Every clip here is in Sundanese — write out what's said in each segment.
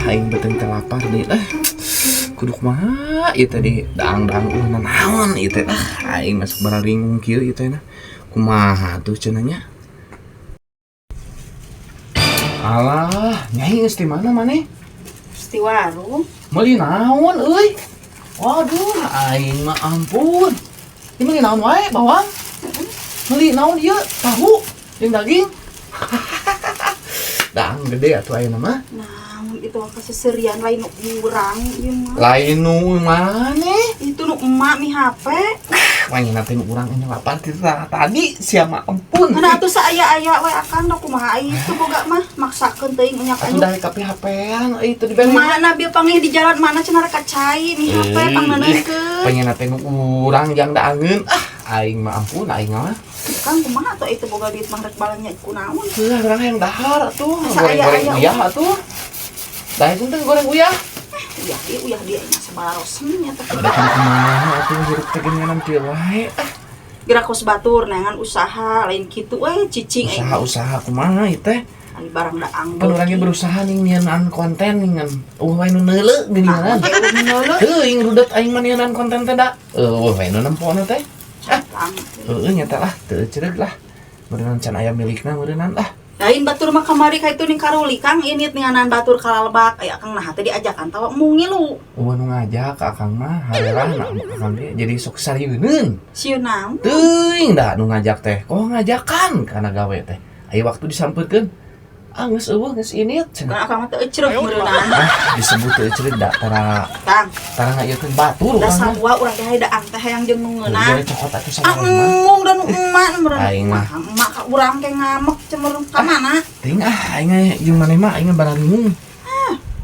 Aing beuteung teh lapar deui lah. Kudu kumaha ieu tadi daang-daang uh naon ieu teh? Ah, aing masuk bararingung kieu ieu teh nah. Kumaha tuh cenah nya? Alah, Nyai geus di mana maneh? Di warung. Meuli naon euy? Waduh, aing mah ampun. Ini meuli naon wae, bawang? Meuli naon ieu? Tahu jeung daging. Daang gede atuh ayeuna mah. Naon itu kaseserian, lain nu urang ieu mah. Lain nu maneh? Itu nu emak mi HP. Wah, nanti nu urang ini lapar ti tadi sia mah, ampun. Mana atuh saaya-aya we akang, da kumaha itu boga mah maksakeun teuing unyak Atuh anyuk. dari KP HP-an euy teu dibere. Mana bieu panggih di jalan mana cenah rek cai mi HP pangneuneuhkeun. Pengen nanti nu urang jang daangeun. Ah, aing mah ampun aing mah. Kang, kumaha atuh itu boga duit mah rek balanja ku naon? Heuh, urang yang dahar atuh. Asa Goreng-goreng aya-aya. Uyah atuh. Dah itu teh goreng uyah. Uyah dia, uyah dia nya sabararosen nya teh. Udah kan kumaha atuh hirup teh geuningan kieu wae. Ah, Gerak kos batur neangan usaha lain kitu we cicing aing. Usaha-usaha kumaha ieu teh? Ari barang daang. Pan urangnya berusaha nih nyieunan konten nih ngan. Euweuh wae nu neuleu geuningan. Nah, Heuh, rudet aing mah nyieunan konten teh da. Euweuh wae nu nempona teh. Ah, heueuh nya teh lah, teu ceureuh lah. Meureunnan can aya milikna meureunnan lah. Lain batur mah kamari ka itu ning karuli Kang, ini ninganan batur kalalbak aya Kang, nah teh diajakan tawa embung ngilu. Euweuh nu ngajak ka akang mah, hareurang akang ge jadi sok sarieuneun. Sieun naon? Teuing da nu ngajak teh, kok ngajakan kana gawe teh. Aya waktu disampeurkeun. Ah, geus euweuh, geus init Kan cenah. akang mah teu ecreuh meureunnan. Ah, disebut teu ecreuh da tara Kang, tara ngaieukeun batur da urang mah. Sarua urang teh daang teh hayang jeung nu ngeunah. Jadi cokot atuh Ah, sama mah. Embung dan nu emak meureun. Aing mah. Emak ka urang ke ngamek cemerung ka mana? Teuing ah, aing jeung maneh mah aing bararingung.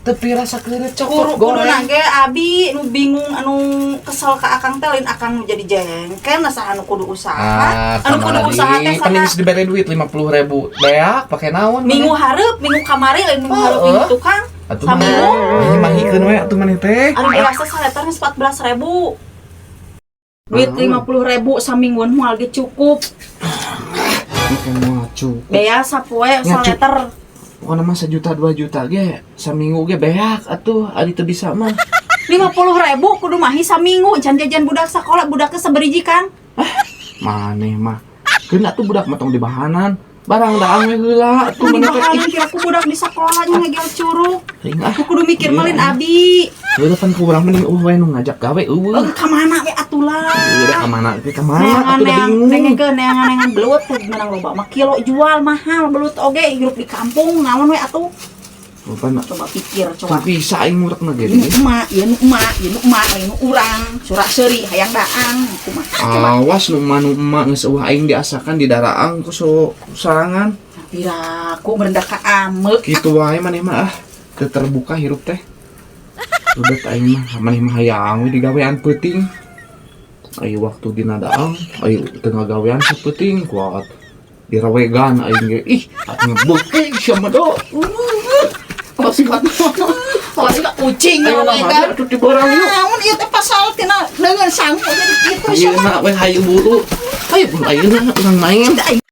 Teu rasa keureut cokot Kudu kudu goreng. Ge abi nu bingung, anu kesel ka akang teh lain akang nu jadi jengkel, nah saha nu kudu usaha? Ah, Anu kudu usaha teh kan saha? Geus dibere duit 50.000. Beak pake naon? Minggu hareup, minggu kamari lain minggu hareup, Oh, minggu tukang. Atuh Saminggu. mah mahikeun we atuh maneh teh. Anu biasa saleter geus 14.000. Duit 50.000 samingguan moal ge cukup. Oke, moal cukup. Bea sapoe Nya, saleter. Pokoknya mah sejuta 2 juta ge saminggu ge beak atuh ari teu bisa mah. 50.000 kudu mahi saminggu can jajan budak sekolah, budaknya sabariji, Kang. Maneh mah. Keun atuh budak mah tong dibahanan. Barang daang we heula atuh Di maneh teh. bahanan kira ku budak di sekolahnya ngegel curug. Teuing ah. Aku kudu mikir Iya. malin abi. Heueuh pan ku urang mending euweuh we nu ngajak gawe euweuh. Eh, ka mana we atuh lah. Udah ka mana ke mana Neangan atuh udah neang bingung. Dengekeun neangan neangan belut tuh menang loba mah kilo jual mahal, belut oge hirup di kampung naon we atuh. Pan Coba pikir coba. Bisa aing murekna ge. Ieu nu emak, ieu nu emak, ieu nu emak, lain nu urang. Surak seuri hayang daang kumaha coba. Awas nu emak, nu emak geus euweuh aing diasakan di daraang ku so sarangan. Piraku merendah ka amek. Kitu wae maneh mah ah. Teu terbuka hirup teh. Udah aing mah maneh mah hayang we digawean peuting. Ayo waktu dina daang, ayo tengah gawean sapeuting kuat. Dirawegan aing ge ih ngebeukeun sia mah do. Awas awas ka kucing Ayo nah ngawegan. Atuh di borang yuk. Naon ieu teh pasal tina dengan sangu jadi kitu sia mah. Ayeuna we hayu buru. Hayu buru ayeuna urang main. Da.